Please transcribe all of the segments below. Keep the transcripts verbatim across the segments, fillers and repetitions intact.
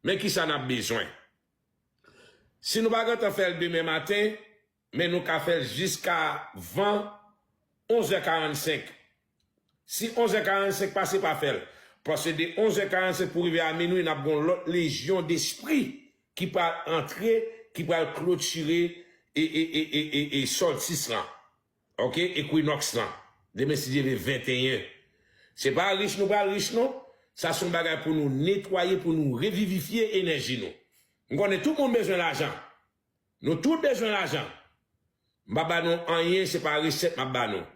Men kisa n ap bezwen. Si nou pa gentan fè l demen maten, men nou ka fè l jiska van onz è karannsenk. Si onz è karannsenk pase, pa fè l. Paske de onz è karannsenk pou rive a minwi, n ap gen yon lòt lejyon despri ki pral antre, ki pral klotire e, e, e, e, e, e sòltis lan. Oke, ekwinòks lan. Demen, si Dye vle, venteyen. Se pa rich nou pral rich, non. Sa se yon bagay pou nou netwaye, pou nou revivifye enèji nou. M konnen tout moun bezwen lajan. Nou tout bezwen lajan. M pa ba nou anyen, se pa resèt m ap ba nou.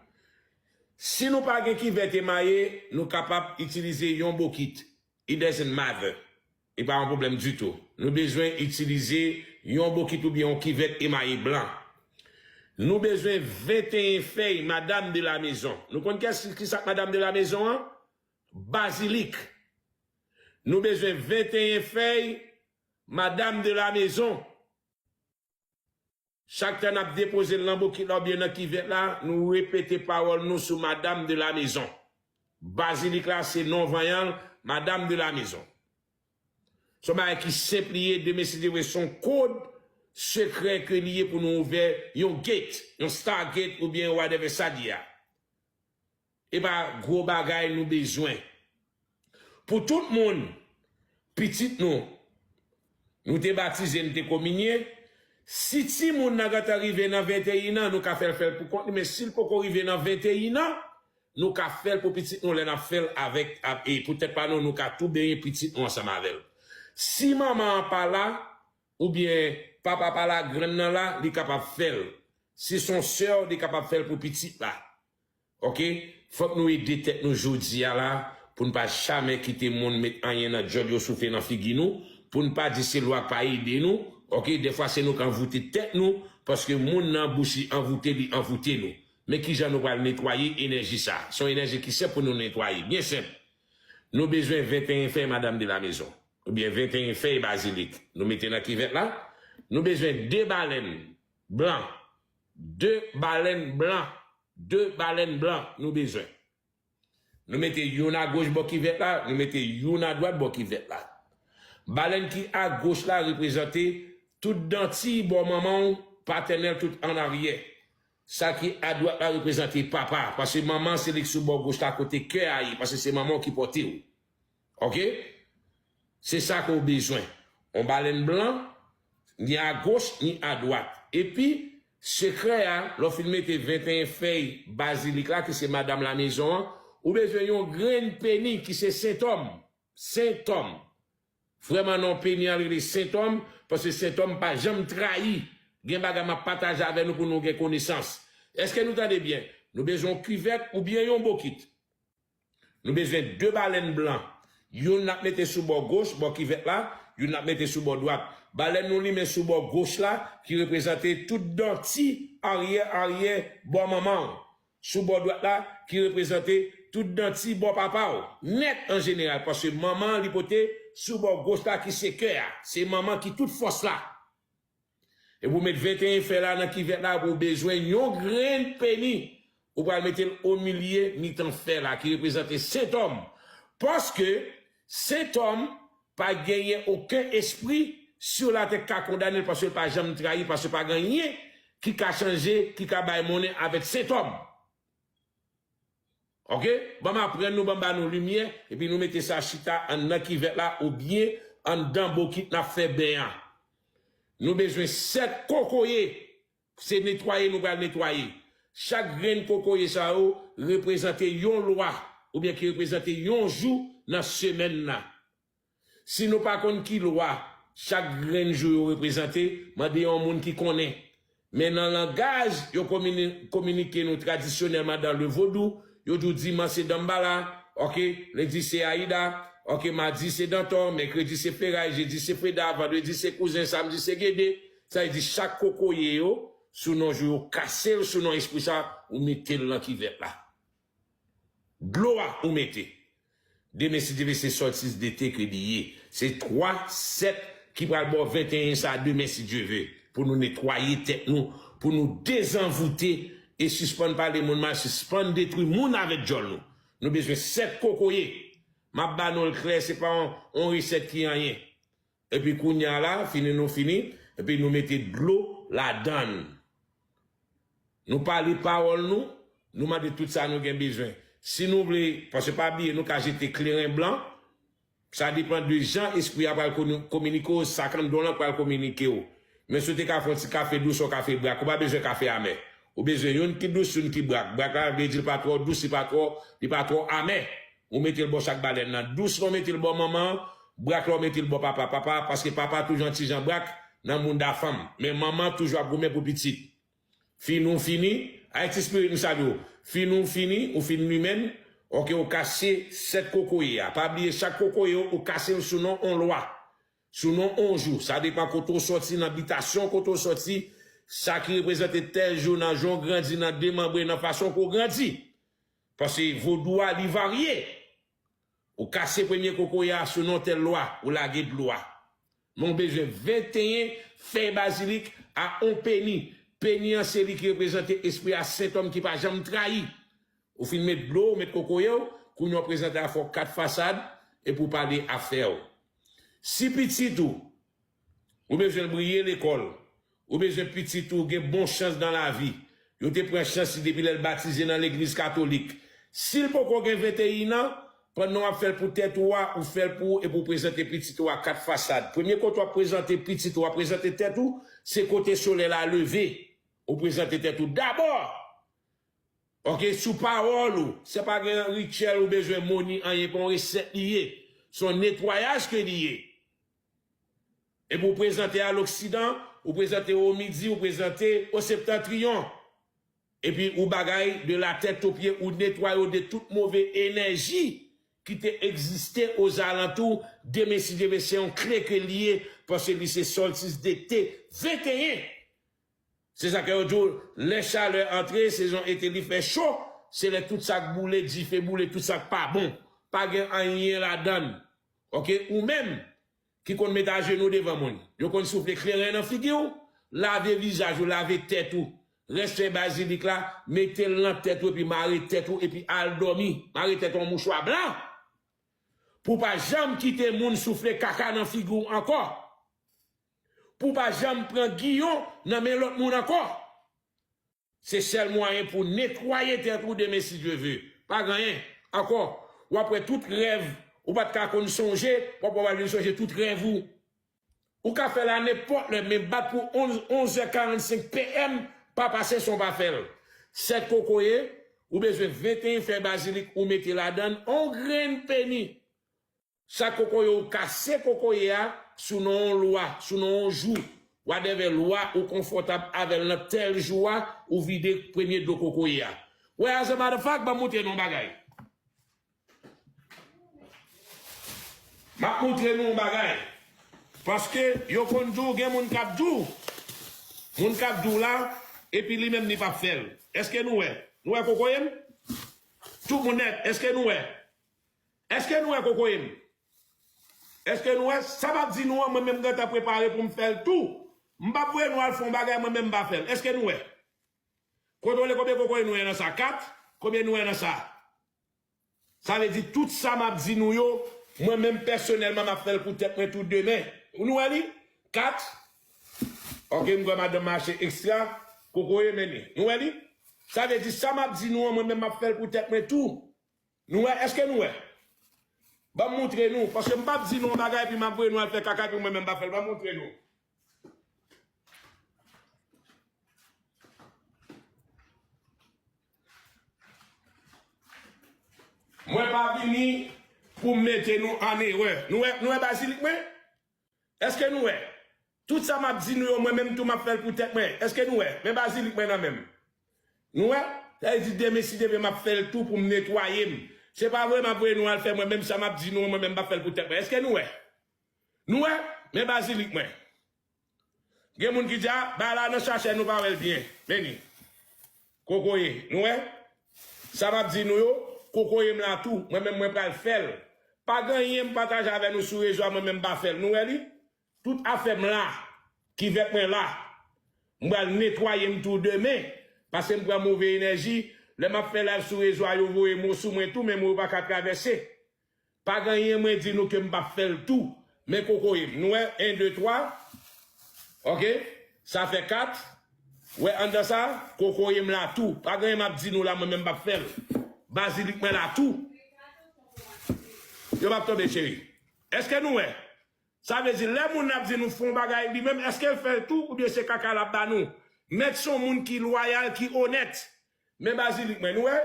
Si nou pa gen kivèt emaye, nou kapab itilize yon bokit. It doesn't matter. Li pa yon pwoblèm ditou. Nou bezwen itilize yon bokit oubyen yon kivèt emaye blan. Nou bezwen venteyen fèy Madame de la Maison. Nou konn kiyès, kisa k Madame de la Maison an? Bazilik. Nou bezwen venteyen fèy Madame de la Maison. Chak tan n ap depoze l nan bokit la oubyen nan kivèt la, nou repete pawòl nou sou Madame de la Maison. Bazilik la, se non vanyan l, Madame de la Maison. Se yon bagay ki senp li ye, demen si Dye vle, se yon kòd sekrè ke li ye pou nou ouvè yon gate, yon Stargate oubyen whatever sa di a. E pa gwo bagay nou bezwen. Pou tout moun, pitit nou, nou te batize, nou te kominye. Si timoun nan gentan rive nan venteyen an, nou ka fè l fè l pou kont li, men si l poko rive nan venteyen an, nou ka fè l pou pitit nou lè n ap fè l avèk, a- e pou tèt pa nou, nou ka tou benyen pitit nou ansanm avè l. Si manman an pa la, oubyen papa pa la, grann nan la, li kapab fè l. Si se yon sè, li kapab fè l pou pitit la. Oke? Fòk nou ede tèt nou jodi a la, pou n pa jamè kite moun met anyen nan djòl yo, soufle nan figi nou, pou n pa di se lwa k pa ede nou. Oke? Dèfwa se nou k anvoute tèt nou, paske moun nan bouch li anvoute, li anvoute nou. Men kijan nou pral netwaye enèji sa? Se yon enèji ki senp pou nou netwaye. Byen senp. Nou bezwen venteyen fèy Madame de la Maison, oubyen venteyen fèy bazilik. Nou mete nan kivèt la. Nou bezwen de balèn blan. De balèn blan. De balèn blan nou bezwen. Nou mete youn agoch bò kivèt la, nou mete youn adwat bò kivèt la. Balèn ki agoch la reprezante tout danti bò manman w, patènèl tout an aryè. Sa ki adwat la reprezante papa, paske manman se li k sou bò goch la kote kè a ye, paske se manman w ki pòte w. Oke? Se sa ke w bezwen. Yon balèn blan, ni agoch, ni adwat. Epi, sekrè a, lè w fin mete venteyen fèy bazilik la, ki se madanm lamezon an, ou bezwen yon grenn peni ki se sentòm. Sentòm. Vrèman non peni an rele sentòm, paske sentòm pa janm trayi. Gen bagay m ap pataje avè nou pou nou gen konesans. Èske nou tande byen? Nou bezwen yon kivèt oubyen yon bokit. Nou bezwen de balèn blan. Youn n ap mete sou bò goch, bò kivèt la, youn n ap mete sou bò dwat. Balèn nou limen sou bò goch la, ki reprezante tout danti aryè aryè bò manman w. Sou bò dwat la, ki reprezante tout danti bò papa w. Nèt an jeneral, paske manman an li pote sou bò goch la ki se kè a. Se manman ki tout fòs la. Epi w met venteyen fèy la nan kivèt la, epi w bezwen yon grenn peni. Ou pral mete l omilye mitan fèy la, ki reprezante sentòm. Paske sentòm pa genyen okenn espri sou latè k ka kondane l, paske l pa janm trayi, paske pa gen anyen ki ka chanje, ki ka bay monnen avèk sentòm. Oke? Ban m aprann nou, ban m ba nou limyè, epi nou mete sa chita anndan kivèt la oubyen anndan bokit n ap fè ben an. Nou bezwen sèt kokoye. Se netwaye nou pral netwaye. Chak grenn kokoye sa yo reprezante yon lwa, oubyen ki reprezante yon jou nan semèn nan. Si nou pa konn ki lwa chak grenn jou yo reprezante, mande yon moun ki konnen. Men nan langaj yo komini-, kominike nou tradisyonèlman dan le vodou, yo di w dimanch se Danmbala, oke, lendi se Ayida, oke, madi se Dantò, mèkredi se Feray, jedi se Freda, vandredi se Kouzen, samdi se Gede. Sa vle di chak kokoye yo, sou non jou yo kase l, sou non espri sa, ou mete l nan kivèt la. Dlo a ou mete. Demen, si Dye vle, se sòltis dete ke li ye. Se twa sèt ki pral ba w venteyen sa demen, si Dye vle, pou nou netwaye tèt nou, pou nou dezanvoute e sispann pale moun mal, sispann detwi moun avèk djòl nou. Nou bezwen sèt kokoye. M ap ba nou l klè, se pa yon, yon resèt ki anyen. Epi kounye a la, fini nou fini, epi nou mete dlo ladan l. Nou pale pawòl nou, nou mande tout sa nou gen bezwen. Si nou vle, paske pa bliye, nou ka jete kleren blan, sa depann de jan espri a pral komi-, kominike w, sa k anndan w lan pral kominike w. Men si w te ka fè yon ti kafe dous, yon kafe brak, ou pa bezwen kafe amè. Ou bezwen youn ki dous, youn ki brak. Brak la vle di l pa twò dous, li pa twò, li pa twò amè. Ou mete l bò chak balèn nan. Dous la, ou mete l bò manman an, brak la, ou mete l bò papa. Papa, paske papa toujou yon ti jan brak nan mounda fanm. Men manman toujou ap goumen pou pitit. Fini w fini, Haiti Spirit m salye w. Fini w fini, ou fin limen l, oke, ou kase sèt kokoye a. Pa bliye, chak kokoye w, ou kase l sou non on lwa. Sou non on jou. Sa depann kote w sòti, nan bitasyon kote w sòti, sa ki reprezante tèl jou, nan jan w grandi, nan demanbre, nan fason ke w grandi. Paske vodou a, li varye. Ou kase premye kokoye a sou non tèl lwa, ou lage dlo a. Men w bezwen venteyen fèy bazilik a on peni. Peni an se li ki reprezante espri a sentòm ki pa janm trayi. Ou fin met dlo, ou met kokoye w, kounye a w prezante a fò kat fasad, epi w pale afè w. Si pitit ou, ou bezwen l briye lekòl, ou bezwen pitit ou gen bon chans nan lavi. Yo te pran chans li depi lè l batize nan legliz katolik. Si l poko gen venteyen an, pandan w ap fè l pou tèt ou a, ou fè l pou ou epi w prezante pitit ou a kat fasad. Premye kote w ap prezante pitit ou, w ap prezante tèt ou, se kote solèy la leve. Ou prezante tèt ou dabò. Oke, sou pawòl ou, se pa gen rityèl ou bezwen moni anyen, pa yon resèt li ye. Se yon netwayaj ke li ye. Epi w prezante a loksidan, ou prezante o midi, ou prezante o septantriyon. Epi ou bagay de la tèt o pye, ou netwaye w de tout move enèji ki te egziste ozalantou. Demen, si Dye vle, se yon kle ke li ye, paske li se sòltis dete venteyen. Se sa ke yo di w, lè chalè antre, sezon ete, li fè cho, se lè tout sa k boule, dife boule, tout sa k pa bon. Pa gen anyen ladan l. Oke, ou menm ki konn met ajenou devan moun, yo konn soufle kleren nan figi w, lave vizaj ou, lave tèt ou, rès fèy bazilik la, mete l nan tèt ou epi mare tèt ou epi al dòmi. Mare tèt ou an mouchwa blan pou w pa janm kite moun soufle kaka nan figi w ankò. Pou w pa janm pran giyon nan men lòt moun ankò. Se sèl mwayen pou w netwaye tèt ou demen, si Dye ve. Pa gen anyen ankò. W ap wè tout rèv ou pa t ka konn sonje, w ap wè w al vin sonje tout rèv ou. Ou ka fè l a nenpòt lè, men bat pou onz, onz è karannsenk P M, pa pase san w pa fè l. Sèt kokoye, ou bezwen venteyen fèy bazilik, ou mete ladan l on grenn peni. Sa kokoye, ou kase kokoye a sou non yon lwa, sou non yon jou. Whatever lwa ou konfòtab avè l nan tèl jou a, ou vide premye dlo kokoye a. Wè, as a matter of fact, ban m montre nou yon bagay. M ap montre nou yon bagay. Paske yo konn di w, gen moun k ap di w, moun k ap di w la, epi li menm li p ap fè l. Èske nou wè? Nou wè kokoye m? Tout moun nèt, èske nou wè? Èske nou wè kokoye m? Èske nou wè? Sa m ap di nou an, mwen menm m gentan prepare pou m fè l tou. M p ap voye nou al fè yon bagay, mwen menm m pa fè l. Èske nou wè? Kontwole konbyen kokoye nou wè nan sa? Kat? Konbyen nou wè nan sa? Sa vle di tout sa m ap di nou yo, mwen menm pèsonèlman m ap fè l pou tèt mwen tou demen. Nou wè li? Kat. Oke, m kwè madanm mache ekstra. Kokoye mennen. Nou wè li? Sa vle di sa m ap di nou an, mwen menm m ap fè l pou tèt mwen tou. Nou wè? Èske nou wè? Ban m montre nou. Paske m p ap di nou yon bagay epi m ap voye nou al fè kaka epi mwen menm m pa fè l. Ban m montre nou. Mwen pa vini pou m mete nou an erè. Nou wè, nou wè bazilik mwen? Èske nou wè? Tout sa m ap di nou yo, mwen menm tou m ap fè l pou tèt mwen. Èske nou wè? Men bazilik mwen nan men m. Nou wè? Sa vle di demen si Dye vle m ap fè l tou pou m netwaye m. Se pa vre m ap voye nou al fè mwen menm sa m ap di nou an, mwen menm m p ap fè l pou tèt mwen. Èske nou wè? Nou wè? Men bazilik mwen. Gen moun ki di, a, bagay la nan sachè, nou pa wè l byen. Men li. Kokoye, nou wè? Sa m ap di nou yo, kokoye m la tou, mwen menm mwen pral fè l. Pa gen anyen m pataje avè nou sou rezo a, mwen menm m pa fè l. Nou wè li? Tout afè m la, kivèt mwen la. M pral netwaye m tou demen, paske m pran move enèji. Lè m ap fè live sou rezo a, yo voye mo sou mwen tou, men mo yo pa ka travèse. Pa gen anyen mwen di nou ke m p ap fè l tou. Men kokoye m. Nou wè, en, de, twa. Ok? Sa fè kat. Wè anndan sa, kokoye m la tou. Pa gen anyen m ap di nou la, mwen menm m p ap fè l. Bazilik mwen la tou. Yo p ap tonbe, cheri. Èske nou wè? Sa vle di, lè moun ap di nou fè yon bagay, li menm, èske l fè l tou, oubyen se kaka l ap ba nou? Mèt se yon moun ki lwayal, ki onèt. Men bazilik mwen, nou wè?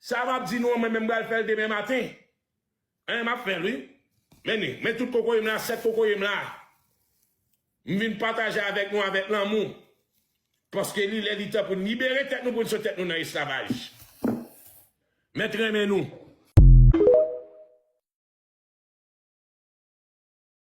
Sa m ap di nou an, mwen menm m pral fè l demen maten. Anyen m ap fè l, wi. Men li, men tout kokoye m la, sèt kokoye m la. M vin pataje avèk nou avèk lanmou. Paske li lè li tan pou n libere tèt nou, pou n sot tèt nou nan esklavaj. Mèt renmen nou.